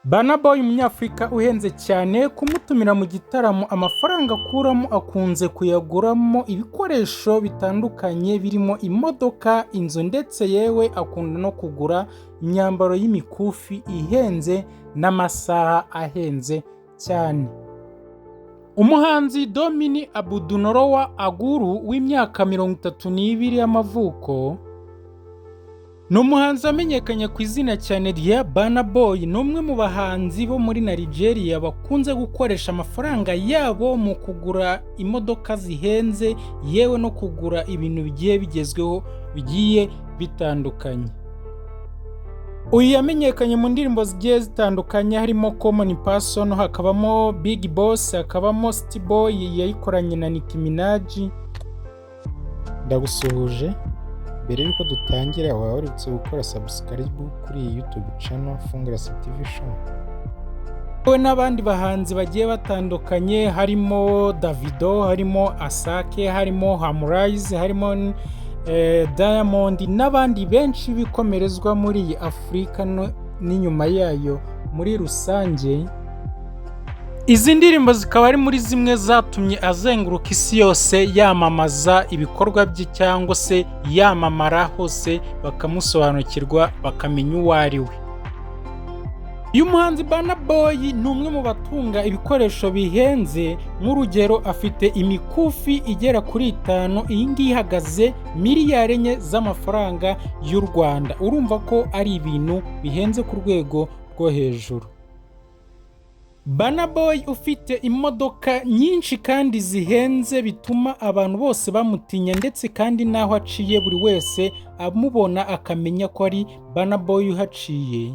Burna Boy, umunyafurika uhenze cyane kumutumira mu gitaramo, amafaranga akuramo akunze kuyaguramo ibikoresho bitandukanye birimo imodoka, inzu, ndetse yewe akunda no kugura imyambaro y'imikufi ihenze n'amasaha ahenze cyane. Umuhanzi Damini Abudunola Ogulu w'imyaka 32 y'amavuko ni umuhanzi wamenyekanye ku izina cyane rya Burna Boy. Ni umwe mu bahanzi bo muri Nigeria bakunze gukoresha amafaranga yabo mu kugura imodoka zihenze, yewe no kugura ibintu bigiye bigezweho bigiye bitandukanye. Uyu yamenyekanye mu ndirimbo zigiye zitandukanye harimo Common Person, hakabamo Big Boss, hakabamo City Boy yayikoranye na Nicki Minaj. Ndagusuhuje. Mbere y'uko dutangira, waba waributse gukora subscribe kuri iyi YouTube channel Fungurasa TV Show? We n'abandi bahanzi bagiye batandukanye harimo Davido, harimo Asake, harimo Harmonize, harimo Diamond n'abandi benshi bikomerezwa muri iyi Afurika n'inyuma yayo muri rusange. Izi ndirimbo zikaba ari muri zimwe zatumye azenguruka isi yose yamamaza ibikorwa bye cyangwa se yamamara hose, bakamusobanukirwa, bakamenya uwo ari we. Uyu muhanzi Burna Boy ni umwe mu batunga ibikoresho bihenze. Nk'urugero, afite imikufi igera kuri itanu. Iyi ngiyi ihagaze miliyari 4 z'amafaranga y'u Rwanda. Urumva ko ari ibintu bihenze ku rwego rwo hejuru. Burna Boy ufite imodoka nyinshi kandi zihenze, bituma abantu bose bamutinya, ndetse kandi n'aho aciye buri wese amubona akamenya ko ari Burna Boy uhaciye.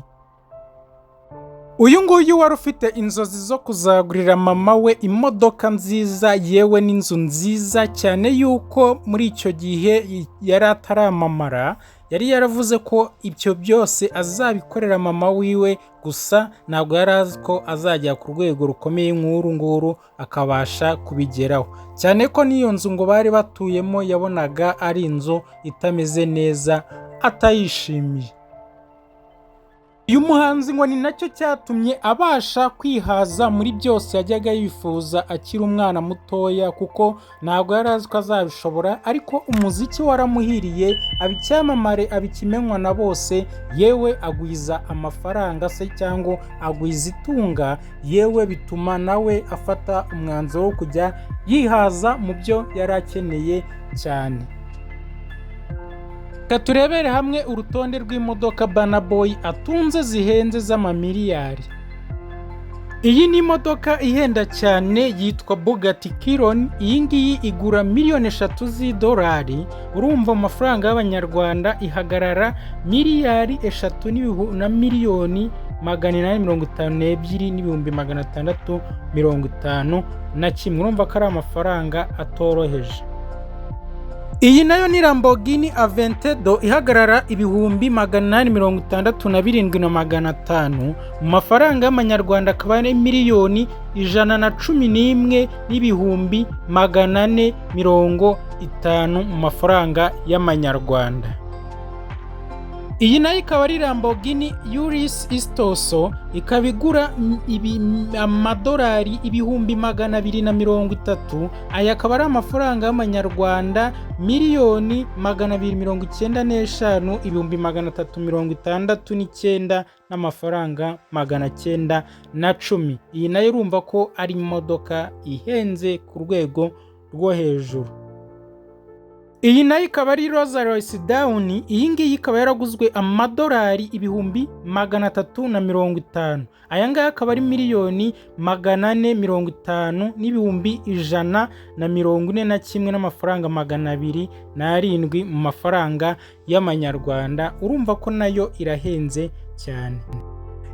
Uyu nguyu wari ufite inzozi zo kuzagurira mama we imodoka nziza, yewe n'inzu nziza cyane, yuko muri icyo gihe yari ataramamara, yari yaravuze ko ibyo byose azabikorera mama wiwe. Gusa ntabwo yari azi ko azagera ku rwego rukomeye nk'uru nguru akabasha kubigeraho, cyane ko n'iyo nzu ngo bari batuyemo yabonaga ari inzu itameze neza, atayishimiye. Uyu muhanzi ngo ni nacyo cyatumye abasha kwihaza muri byose yajyaga yifuza akiri umwana mutoya, kuko ntabwo yari azi ko azabishobora, ariko umuziki waramuhiriye, aba icyamamare, aba ikimenywa na bose, yewe agwiza amafaranga se cyangwa agwiza itunga, yewe bituma nawe afata umwanzuro wo kujya yihaza mu byo yari akeneye cyane. Reka turebere hamwe urutonde rw'imodoka Burna Boy atunze zihenze z'amamiliyari. Iyi ni imodoka ihenda cyane yitwa Bugatti Chiron. Iyi ngiyi igura miliyoni 3 z'idolari. Urumva mu mafaranga y'abanyarwanda ihagarara miliyari 3 na miliyoni 852 n'ibihumbi 651. Urumva ko ari amafaranga atoroheje. Iyi nayo ni Lamborghini Aventador, ihagarara 867,500. Mu mafaranga y'amanyarwanda akaba ari miliyoni 111 n'ibihumbi 450 mu mafaranga y'amanyarwanda. Iyi nayo ikaba ari Lamborghini Urus Estasso, ikaba igura amadolari 230,000. Aya akaba ari amafaranga y'amanyarwanda miliyoni 295 ibihumbi 369 n'amafaranga 910. Iyi nayo urumva ko ari imodoka ihenze ku rwego rwo hejuru. Iyi nayo ikaba ari Rolls Royce Dawn. Iyi ngiyi ikaba yaraguzwe amadolari 350,000. Aya ngaya akaba ari miliyoni 450 n'ibihumbi 141 n'amafaranga 207 mu mafaranga y'amanyarwanda. Urumva ko nayo irahenze cyane.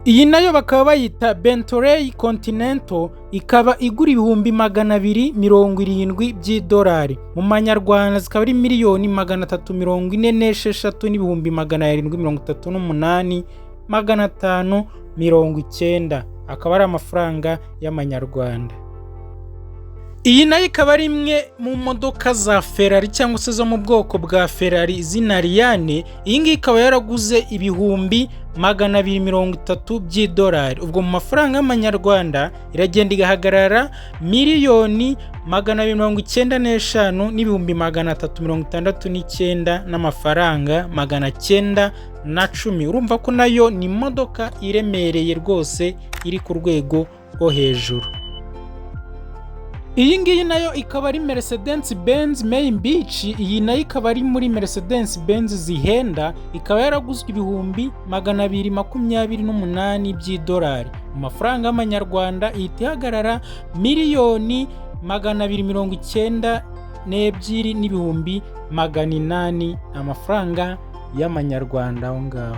Iyi nayo bakaba bayita Bentley Continental, ikaba igura 270,000 by'idolari. Mu manyarwanda zikaba ari miliyoni 346 n'ibihumbi 738 590, akaba ari amafaranga y'amanyarwanda. Iyi nayo ikaba ari imwe mu modoka za Ferrari cyangwa se zo mu bwoko bwa Ferrari izina Liane. Iyi ngiyi ikaba yaraguze 230,000 by'idolari. Ubwo mu mafaranga y'amanyarwanda iragenda igahagarara 295,369,900 n'amafaranga 910. Urumva ko nayo ni imodoka iremereye rwose, iri ku rwego rwo hejuru. Iyi ngiyi nayo ikaba ari Mercedes Benz Maybach. Iyi nayo ikaba ari muri Mercedes Benz zihenda, ikaba yaraguzwe 228,000 by'idolari. Mu mafaranga y'amanyarwanda ihita ihagarara 292,800,000 amafaranga y'amanyarwanda aho ngaho.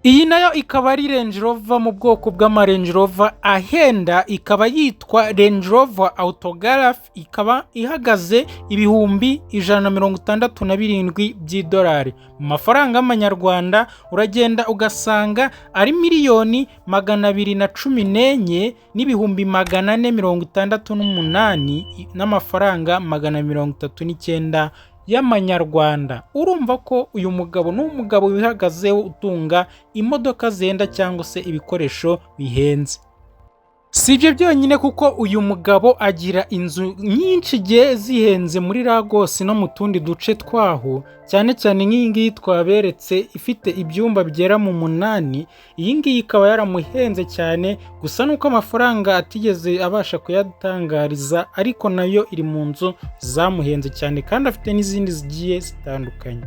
Iyi nayo ikaba ari Range Rover mu bwoko bw'ama Range Rover ahenda, ikaba yitwa Range Rover Autograph, ikaba ihagaze 167,000 by'idolari. Mu mafaranga y'amanyarwanda uragenda ugasanga ari 214,468,439 n'amafaranga 339 y'amanyarwanda. Urumva ko uyu mugabo ni umugabo wihagazeho, utunga imodoka zihenda cyangwa se ibikoresho bihenze. Si ibyo byonyine, kuko uyu mugabo agira inzu nyinshi igiye zihenze muri Lagos no mu tundi duce twaho, cyane cyane nk'iyi ngiyi twaberetse ifite ibyumba bigera mu 8. Iyi ngiyi ikaba yaramuhenze cyane, gusa nuko amafaranga atigeze abasha kuyatangariza, ariko nayo iri mu nzu zamuhenze cyane, kandi afite n'izindi zigiye zitandukanye.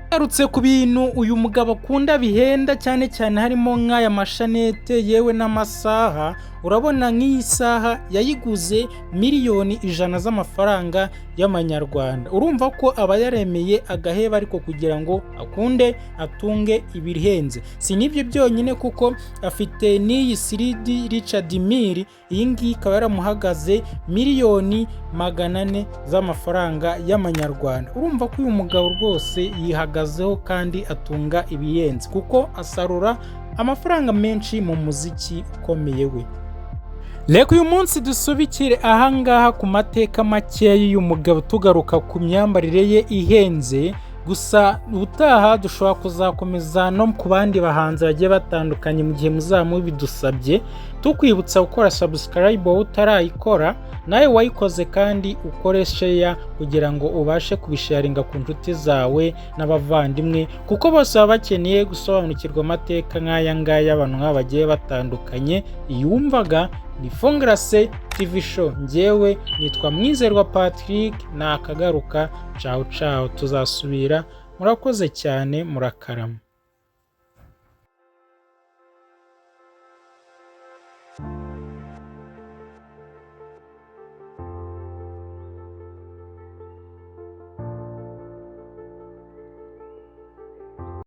Ngarutse ku bintu uyu mugabo akunda bihenda cyane cyane, harimo nk'aya mashanete yewe n'amasaha. Urabona nk'iyi saha yayiguze miliyoni 100 z'amafaranga y'amanyarwanda. Urumva ko aba yaremeye agaheba, ariko kugira ngo akunde atunge ibihenze. Si n'ibyo byonyine, kuko afite n'iyi 3D Richard Mille. Iyi ngiyi ikaba yaramuhagaze miliyoni 400 z'amafaranga y'amanyarwanda. Urumva ko uyu mugabo rwose yihagazeho kandi atunga ibihenze, kuko asarura amafaranga menshi mu muziki ukomeye we. Reka uyu munsi dusubikire ahangaha ku mateka makeya y'uyu mugabo, tugaruka ku myambarire ye ihenze. Gusa ubutaha dushobora kuzakomeza no ku bandi bahanzi bagiye batandukanye mu gihe muzaba mubidusabye. Tukwibutsa gukora subscribe wowe utarayikora, nawe wayikoze kandi ukore share kugira ngo ubashe kubisharinga ku nshuti zawe n'abavandimwe, kuko bose baba bakeneye gusobanukirwa amateka nk'aya ngaya y'abantu nk'aba bagiye batandukanye. Yumvaga ni Fungrase TV Show, ngewe nitwa Mwizerwa Patrick. Nakagaruka, cawu cawu, tuzasubira. Murakoze cyane, murakarama.